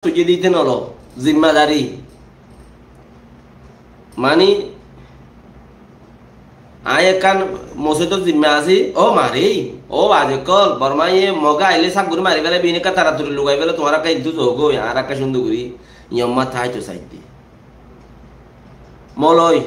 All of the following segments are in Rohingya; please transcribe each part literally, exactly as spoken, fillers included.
suijjé de íte nolo, zimmadari. Mani, aññí ekkán mosóidor zimma así, ó mari, ó bazi ókkol, Bormáye Mogé ailé sák gorí mari félaibo, ín ekká taratari lugai félaibo, tuáñra ekká intú zogói, añára ekká cúndor gorí, iñómma táito saidde. Moloi,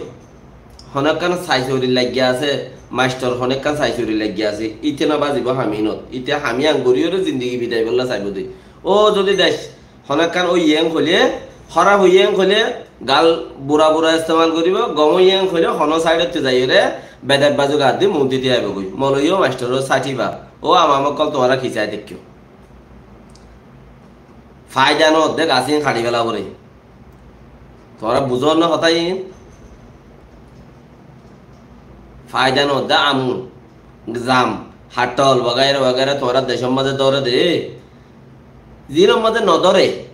honekkán saisori laiggá asé, maistor honekkán saisori laiggá asé, íte no bazibo hamínot, íte hamí añgoriyóre zindigi bidai bolla saibo de. Ó zodi dec honekkán óiye hoilé, hóraf óiye hoilé, gal bura bura estemal goribo, gom óiye hoilé, hono saidotte zaiyóre, bedek bazu gat di muntiti aibogói. Moloi ó maistor ó saitíba, ó amam ókkol tuáñra ki sai deikkó. Faida no de gasín haçi fela fore. Tuáñra buzó na hotá iín? Faida no de amu, zam, haththol, wagaira wagaira tuáñra decór mazé dóre de. Ziínor mazé no dóre.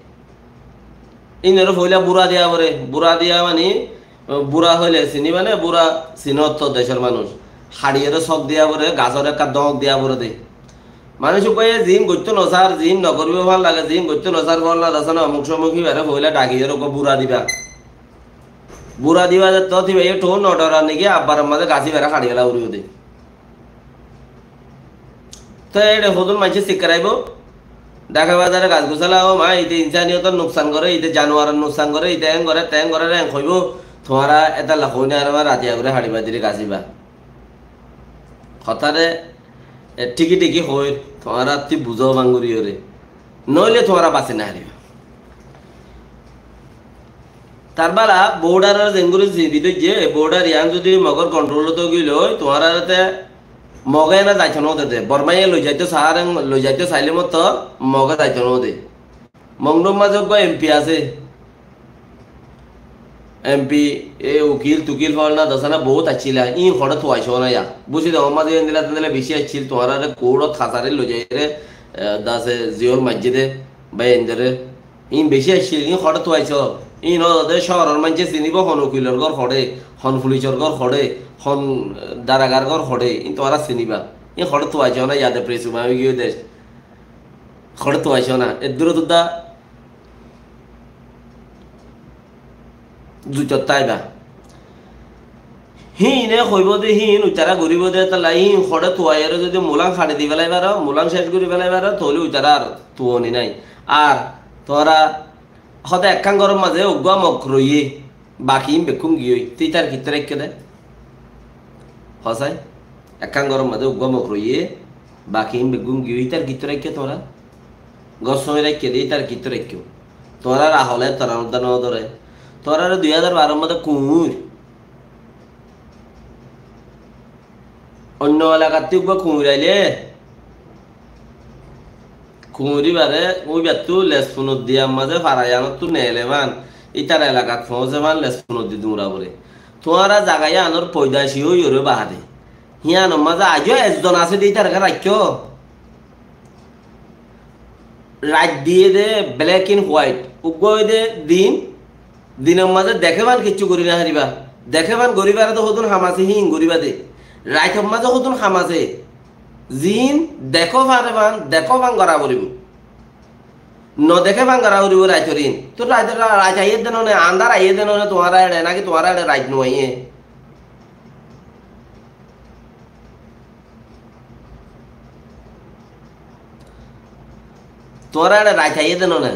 Íinore foila bura diya fore, bura diya mani, bura hoile siniba ne, bura sinó to decór manúc. Haçiyore sók diya fore, gasór ekká dóñk diya fore de. Manúc uggúaye ziín goittó nosár, ziín nogoribo fán lage, ziín goittó nosár, fólna dasana omuk somuk híbare foila dhakiyore uggúa bura diba. Bura diba de to híbaye thou no dhorar niki, abbar mazé gas híbare haçi fela foribo de. Te eçe hodún maincé sikkaraibó, Dhaka bazare gas gusala, ó ma, ite insaniyotor nuksan gore, ite januaror nuksan gore, ite eén gore, teén gore, eén hoibó, tuáñra etalla hoóine ar ma ratiya gori haçi bazare gas íba. Hotáre, e, thíki thíki hoóir, tuáñra ttí buzó banguriyóre. Noóile tuáñra basi no faribá. Tar bála border or zengori sibi dóijje, e border yián zodi Mogor control ot ói gile ói, tuáñrare te Moge ene zaito no de de. Bormaye loi zaito saár, loi zaito saile mottor Moge zaito no de. Mongdur maze uggúa M P asé. M P, e ukil tukil fol na dosana bout accíl, íin hoçé tuaicó na ya. Buzi de, Mongdur maze endilla tendilla beci accíl, tuáñrare court ot hazari loi zaire, e, dase ziyol maijje de, bái endere. Íin beci accíl, íin hoçé tuaicó. Íin ó de cóoror maincé sinibo hon ukilor gór hoçé, hon fulicor gór hoçé, hon, e, daragar gór hoçé, íin tuáñra siniba. Íin hoçé tuaicó na, yade presuma ói giyé de. Hoçé tuaicó na. Eddúrot udda zuitot táiba. Híine hoibó de, híin uitará goríbo de, etalla híin hoçé tuaiyóre zodi mulan haçi di félai faro, mulan céc gorí félai faro, tóile uitará ar tuoni nái. Ar tuáñra hoóde ekkán góror mazé uggúa Mog roiyé, bakiín bekkún giyói, te ítar kittú raikké de? Hosái, ekkán góror mazé uggúa Mog roiyé, bakiín bekkún giyói, ítar kittú raikké tuáñra? Gór sóñi raikké de, ítar kittú raikkó? Tuáñrar ahole tuáñrar udda no dóre. Tuáñrare dui házar baror mazé kuñir, oinno elakattú uggúa kuñir aile, kuñir íbare, íbattú les funot diyar mazé fara yanottú neele fán, ítar elakat foóñse fán les funot di duñra fore. Tuáñra zaga yíanor foidaci óiyoré baade, yíanor mazé aijjó ezzon asé de, ítarare raikkó. Rait diyé de black and white. Uggúa óilde din, dinor mazé deké fán kiccú gorí no faribá. Deké fán gorí fare de hodún ham asé híin goríba de. Raitor mazé hodún ham asé, ziín dekó fare fán, dekó fán gorá foribó. No deké fán gorá foribó raitor íin. Tó rait, rait aiyé de no né, andár aiyé de no né, tuáñra eçe náki tuáñra eçe rait no aiyé? Tuáñra eçe rait aiyé de no né?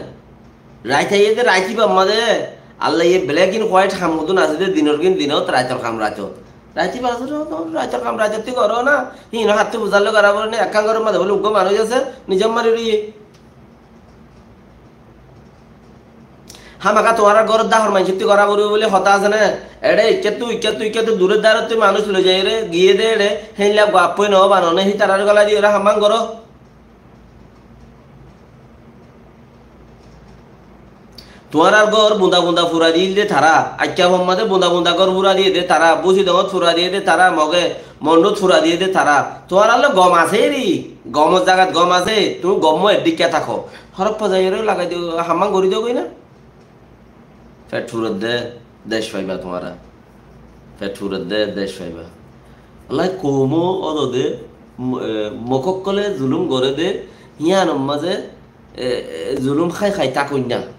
Rait aiyé de, rait íbar mazé Allaye black and white ham hodún asé de, dinor gin dinot, raitor ham raitot. Rait íbar asé de, raitor ham raitottí goró na, híin ó hattú buzar loi gorá foré né, ekkán góror mazé bóle uggúa manúic asé, nizam mari roiyé. Hámaká tuáñrar góror dahor maincóttí gorá foribó buli hotá asé né? Eçé ikkáttú, ikkáttú, ikkáttú duror darottú manúic loi zaiyóre, giyé de eçé, héilla guappói no bano né, hítarare gólai diyóre hammán goró. Tuáñrar gór bunda bunda fura diyé de tará, Aikká Fomma de bunda bunda gór fura diyé de tará, Busidongot fura diyé de tará, Moge, Mondut fura diyé de tará. Tuáñralloi gom asé ri, gomor zagat gom asé, tuñí gommo eddikká táko. Hóroffa zaiyóre lagai diyo, hammán gorí diyo goi na. Feth furedde dec faiba tuáñra. Feth furedde dec faiba. Wallai koumo ódode, m-, e, mok ókkole zulum goré de, yíanor mazé e, e, zulum hái hái tákoinna.